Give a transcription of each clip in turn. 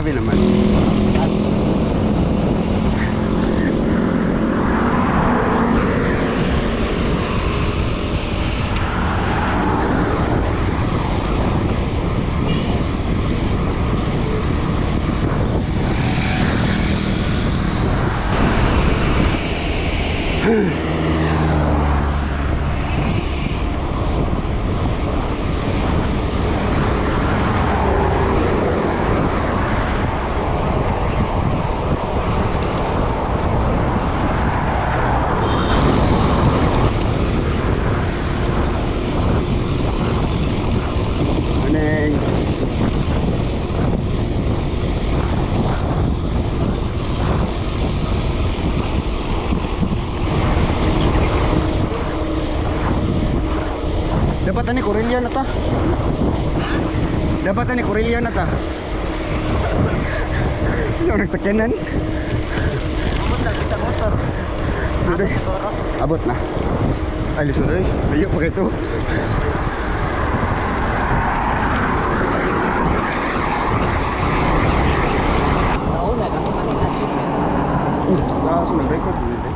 Grabe naman. Morning. Dapat ani Corelia na ta. Dapat ani Corelia na ta. Yung nagsakyanan. Abot lang sa motor. Sorry. Siguro. Abot na. Ay, lisod ay. Layo pa ito. Sa una, ako man ang achievement. Kaso nag-record mo nito.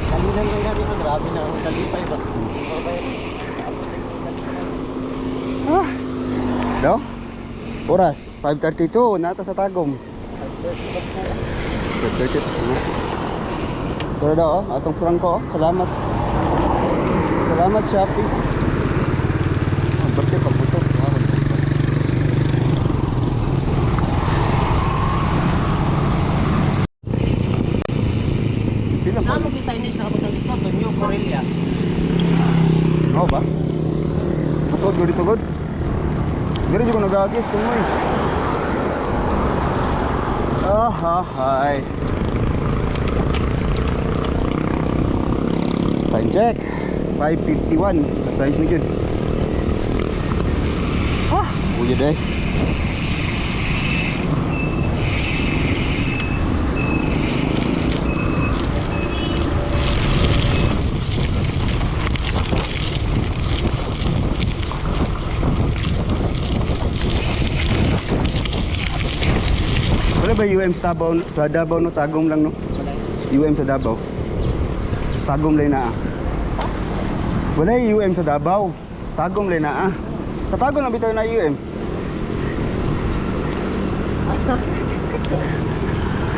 Kalinan lang natin ko, grabe na ang kalipay ba? Pero ba yun? Abot lang yung kalipay. Ah. Daw? Oras, 5:32, nata sa Tagum. 5:32 na. Pero daw, oh, atong prangko, oh. Salamat. Salamat, Shopee. Ang birthday pagbuto. Ah, wala. Pila pa? Namo signage na kabutang dito, to New Corelia. Oo ba? Patod, gud dito, gud. Diri jud ko nagagis tungoy. Ah, ha, hi. Time check. 5:51. Size na gyud. Ah, uya day. Wala ba UM sa Davao, sa Davao no? Tagum lang no? UM sa Davao. Tagum lang na ah. Wala yung UM sa Davao. Tagum lang na ah. Tatago na bitaw na UM.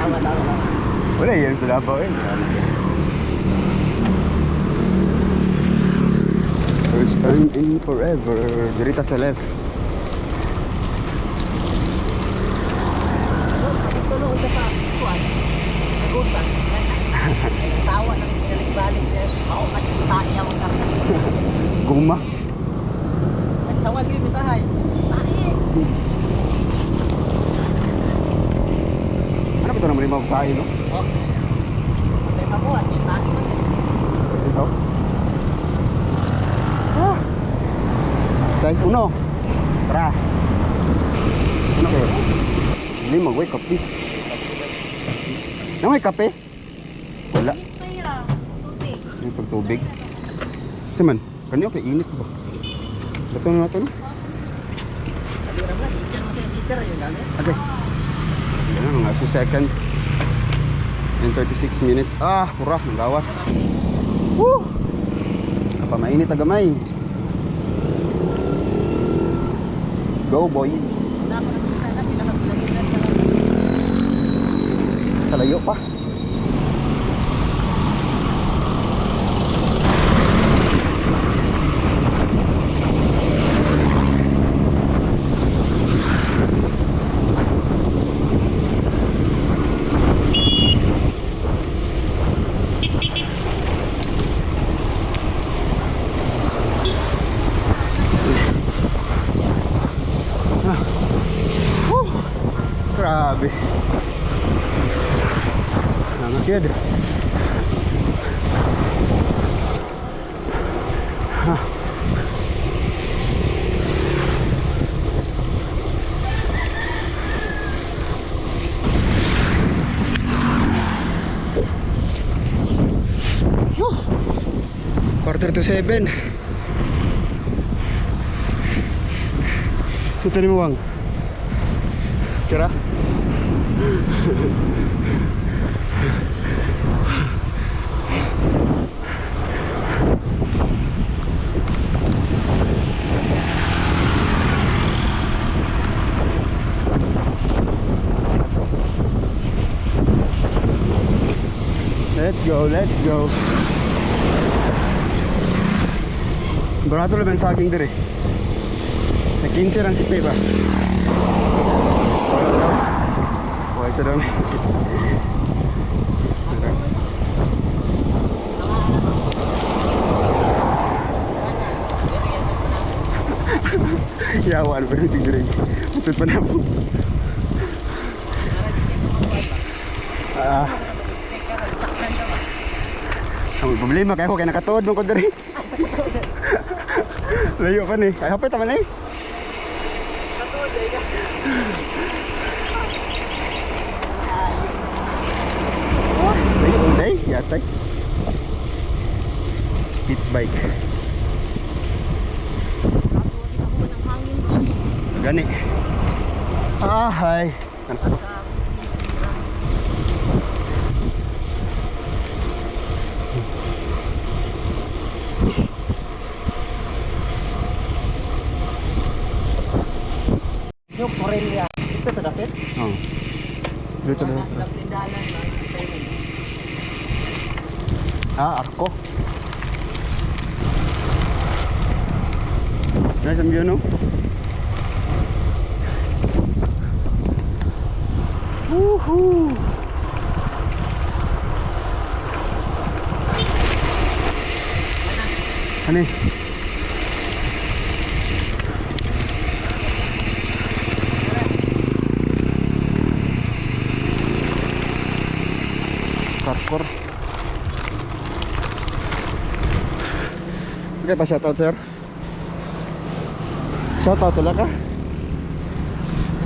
Tama, tama. Wala yung UM sa Davao eh. First time in forever. Dirita sa left. Ito no, isa sa kuan. Agusan. Ay, asawa nang balik-balik niya. Ako kasi tae ako karga. Guma. At sawag yun, misahay. Tae! Ano ba ito naman yung mga tayo no? Oh. Patay pa ko, at yung tae man yun. Dito. Ah. Size uno. Tara. Ano kayo? Hindi magway kape. Ano may kape? Wala. Yung pagtubig. Siman, kanyo kay init ba? Dato na natin. Aliram lang, ikan mo sa meter yun gamit. Okay. Yan na, mga 2 seconds. And 36 minutes. Ah, hurra, ng gawas. Woo! Apa mainit agamay. Let's go, boys. Wala ko nakita na, pinakapilagilan ka lang. Kalayo pa. Ah. Woo! Grabe. Nangakid. Ha. Whew. 6:45. So, tani mo, Wang. Kira? Let's go, let's go. Barato lang ang saging dire. Na 15 lang si Peba. Wala daw. Wala sa dami. Yawan pa rin dire. Matut pa na po. Ah. Ang problema kay ako kay nakatuod man ko diri. Layo pa ni. Ay hapit man eh. Layo unday, yatay. Beach bike. Gani. Ah, hi. Kansa ko. Yung Corelia. Ito sa dapit? Oh. Straight to the Nasa tindahan na. Ah, ako. Nice ang view, no? Woohoo! Ano eh? Parkour. Okay pa shoutout, sir. Shoutout wala ka?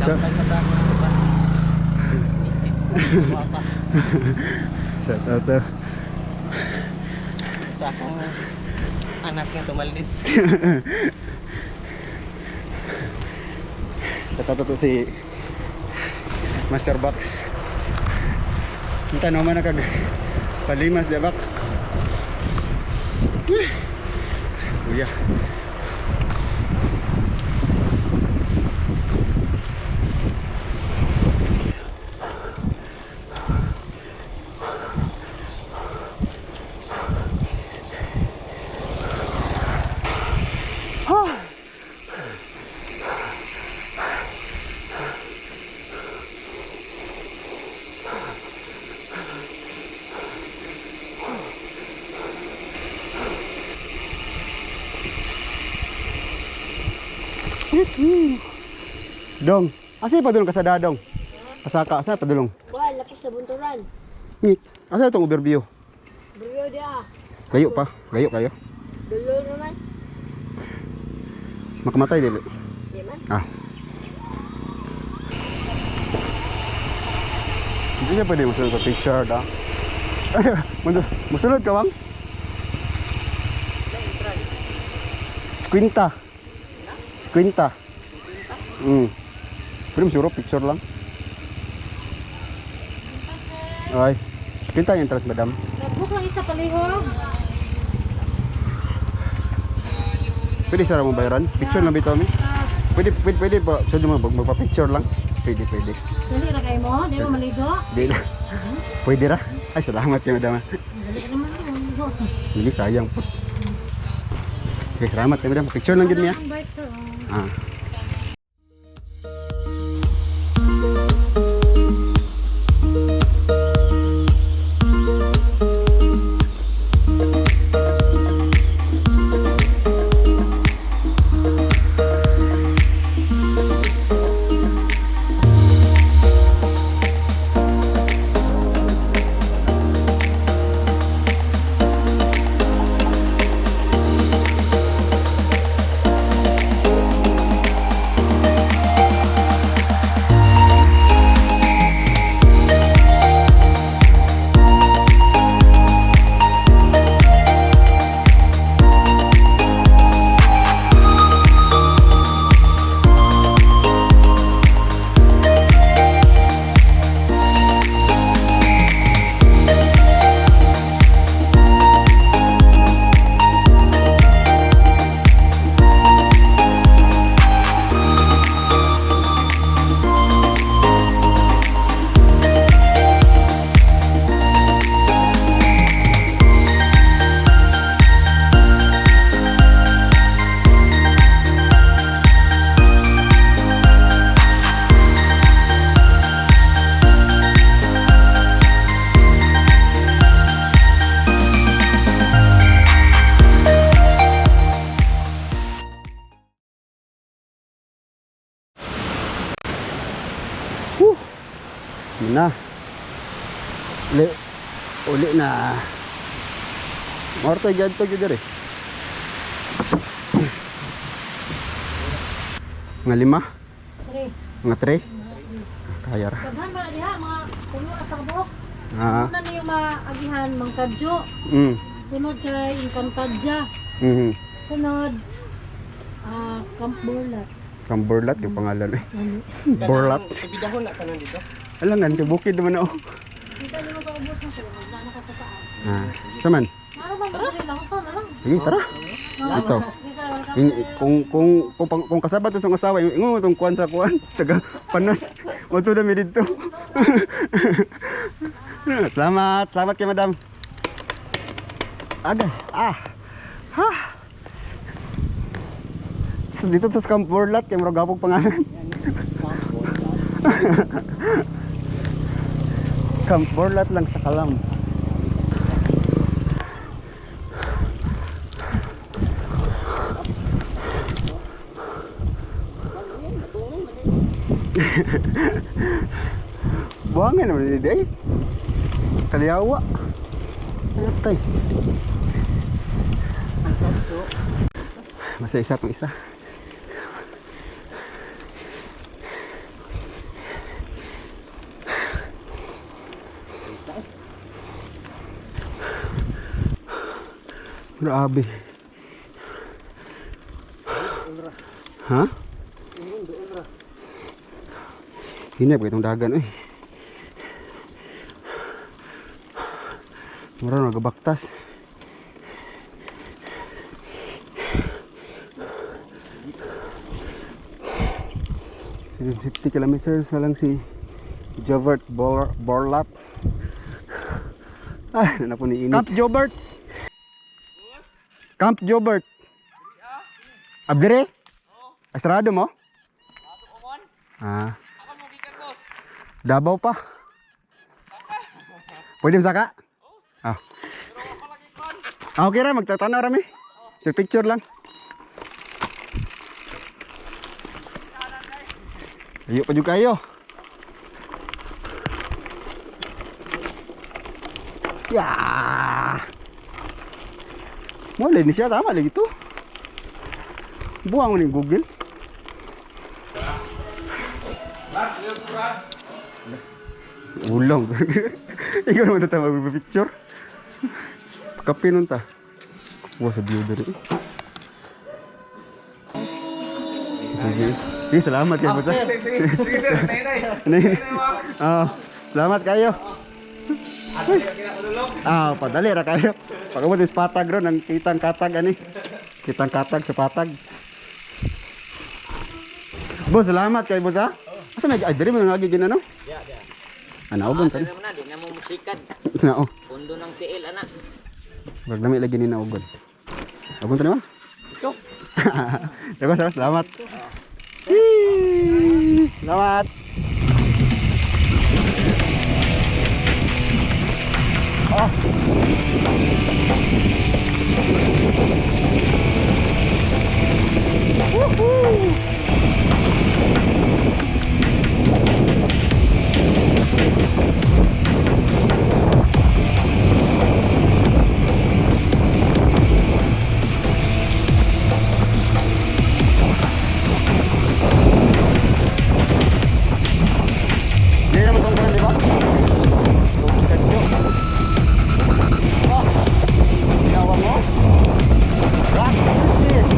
Shoutout ka sa akin, diba? Misis. Guwapa. Shoutout, sir. Sa akong anak nga tumalid. Shoutout to si Master Box. Ang tanong man na kag palimas di box. Kuya. Dong, asa pa dulong ka sa dadong? Asaka, asa pa dulong? Wala, lapis na bunturan. Ngik, asa itong overview? Brio dia. Layo pa, layo kayo. Dulo naman. Makamatay dili. Di man. Ah. Hindi siya pwede musunod sa picture, da. Musunod ka, bang? Squinta. Squinta. Pero siguro picture lang. Ay. Squinta yung entrance, madam. Nagbook lang isa palihog. Pwede sara mo bayaran? Picture lang bitaw mi? Pwede, pwede, pwede ba? Sa mo, magpa-picture lang. Pwede, pwede. Dali ra kay mo, di mo maligo. Di na. Pwede ra. Ay, salamat kayo, madam. Dali ra naman maligo. Hindi, sayang po. Sige, salamat kayo, madam. Picture lang dyan niya. Ang bike sir. Oh. Ah. Yun na. Uli. Uli na. Morto gyud to gyud diri. Mga lima, Tre. mga tre. Kaya ra. Daghan man na diha mga puno na sa buhok. Ah. Una niyo maagihan Mangkadyo, sunod kay Encantadia, sunod Camp Borlat. Kang Borlat yung pangalan eh. Borlat. Ibidahon na kanan dito. Alangan kay bukid naman ako. Kita niyo sa ubos na sila, magdana ka sa taas. Ah, saman. Ano bang madali lang usa na lang. Sige, tara. Ito. Di ka wala ka. Kung kasabot to sa asawa, ingon mo tong kuan sa kuan, taga Panas. Mo na mi didto. Salamat, salamat kay madam. Aga, ah. Ha. Sus, dito sa Camp Borlat kay murag gapog pangalan. Camp Borlat lang sa Kalam. Buhangin naman ni Day. Kaliyawa. Patay. Masa isa tong isa. Grabe. Ha? Hinay pa itong dagan eh. Mura nagabaktas. Sige, 50 kilometers na lang si Jobert Borlat. Ay, na po ni init. Camp Jobert. Camp Jobert. Abdire? Astrado mo? Ah. Davao pa. Pwede saka? Ah. Ah, okay ra, magtatanaw rami. Sa picture lang. Ayo pa jud kayo. Ya. Boleh ni siya tama lagi tu. Buang ni Google. Ulong. Ikaw naman tatawa picture. Kape nun ta. Kuha sa view diri. Sige. Sige, salamat kayo, boss. Sige sir, nay. Nay. Ah, salamat kayo. Ah, padali ra kayo. Pag-abot is patag ron ang kitang katag ani. Kitang katag sa patag. Boss, salamat kay boss ha. Asa may ay diri mo nga gid ano? Ya, ya. Ana ugon tan. Ano na, di na mo musikad. Nao. Pundo ng tiil, anak. Wag lami lagi ni naugon. Ugon tan mo? Ito. Dago sir, salamat. Hee! Salamat. Ah. Woohoo! Hindi naman itong kuwan, di ba? Itong Oh! Ginawa mo? Rock this!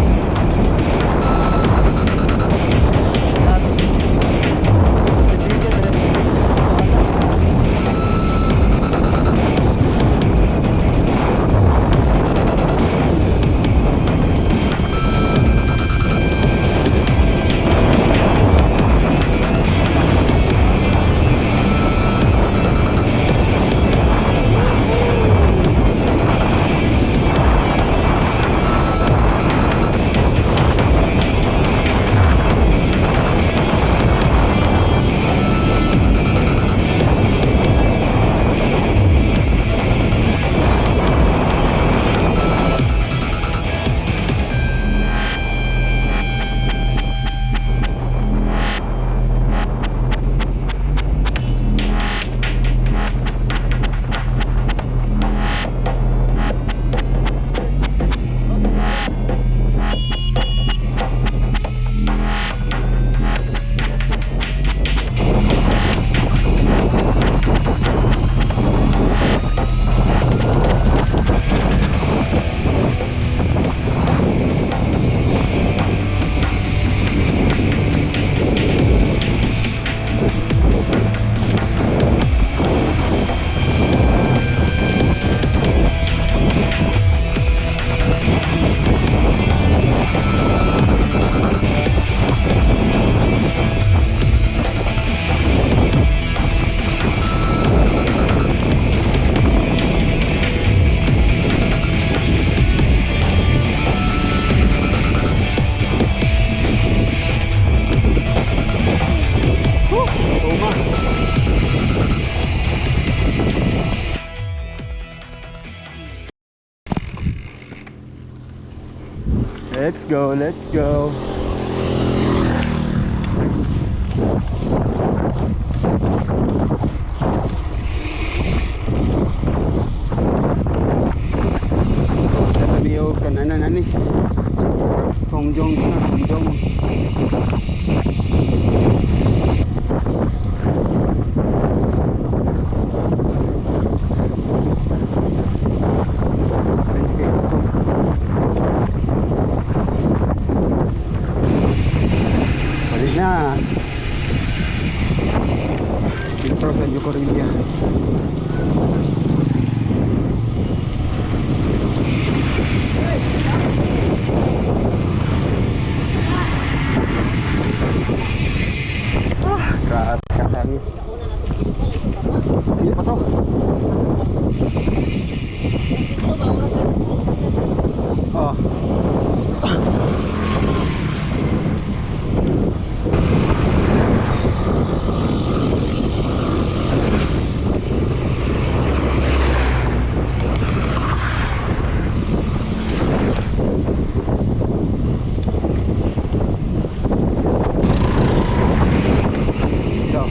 Let's go, let's go. Sabi og kananan ani. Tongjong na, tongjong. Medyo kay gutom. Balik na. Sintro sa Yucorilia. Ah, grabe kahangin. Hindi pa to. Oh. Go.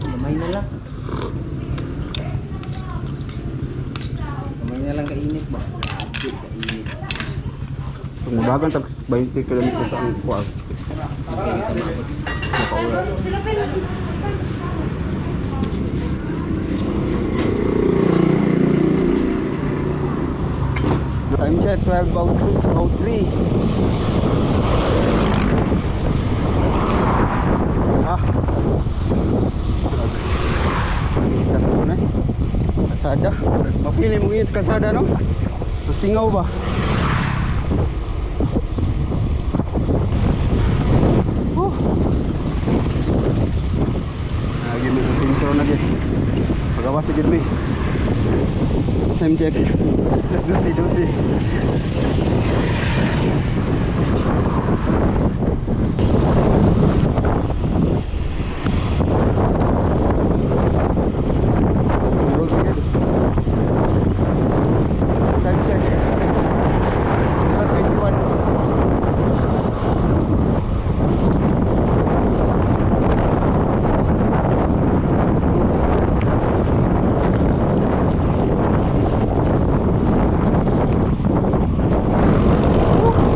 Gamay na lang. Gamay na lang kainit ba? Grabe kainit. Tumubagan tag 20 kilometers ang kuwan. Makaura. Time check 12:02:03. Ah. Manita sa kunay. Kalsada. Ma-feeling mo init sa kalsada, no? Singaw ba? Whew. Lagi may sentro na gid. Pagawa sa gid mi. Time check. Let's do si do si. Road na gid. Time check. 12:21.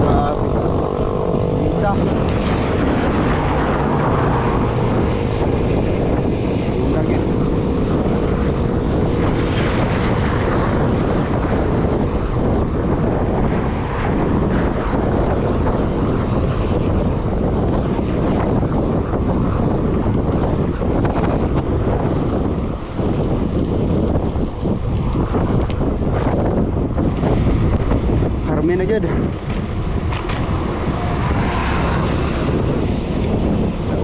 Grabe. Kita. Yung lagi. Karmi na gyud.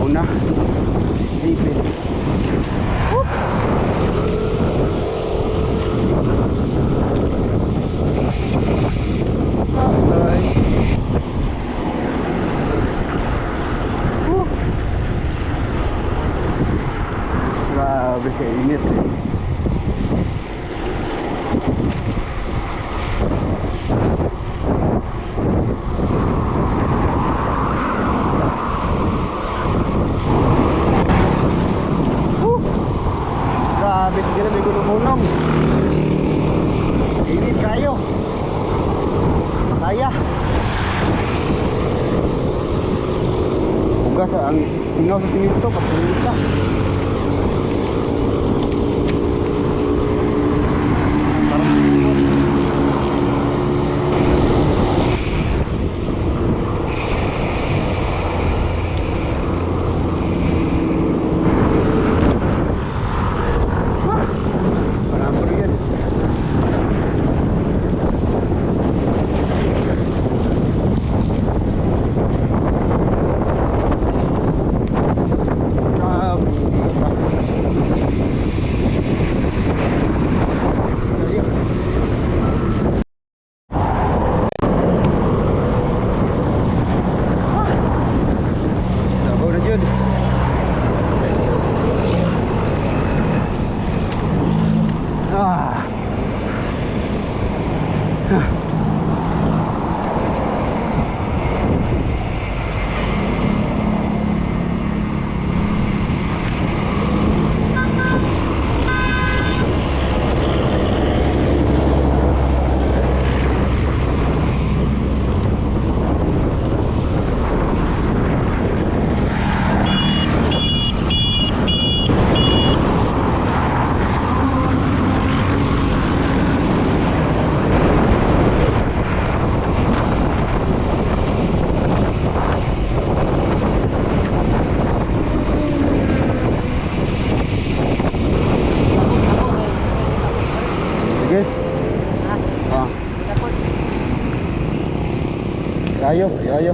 Una, Mississippi. Whoop! Bye. Woo! Grabe kainit. Woo! Grabe, sige na may gunong-gunong. Init kayo. Kaya. Ugas ang singaw sa simento, kapulit ka. Parang Parang yan. Grabe. Ayo, ayo, ayo.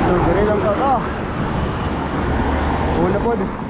So, dire lang ka ka. Una pod.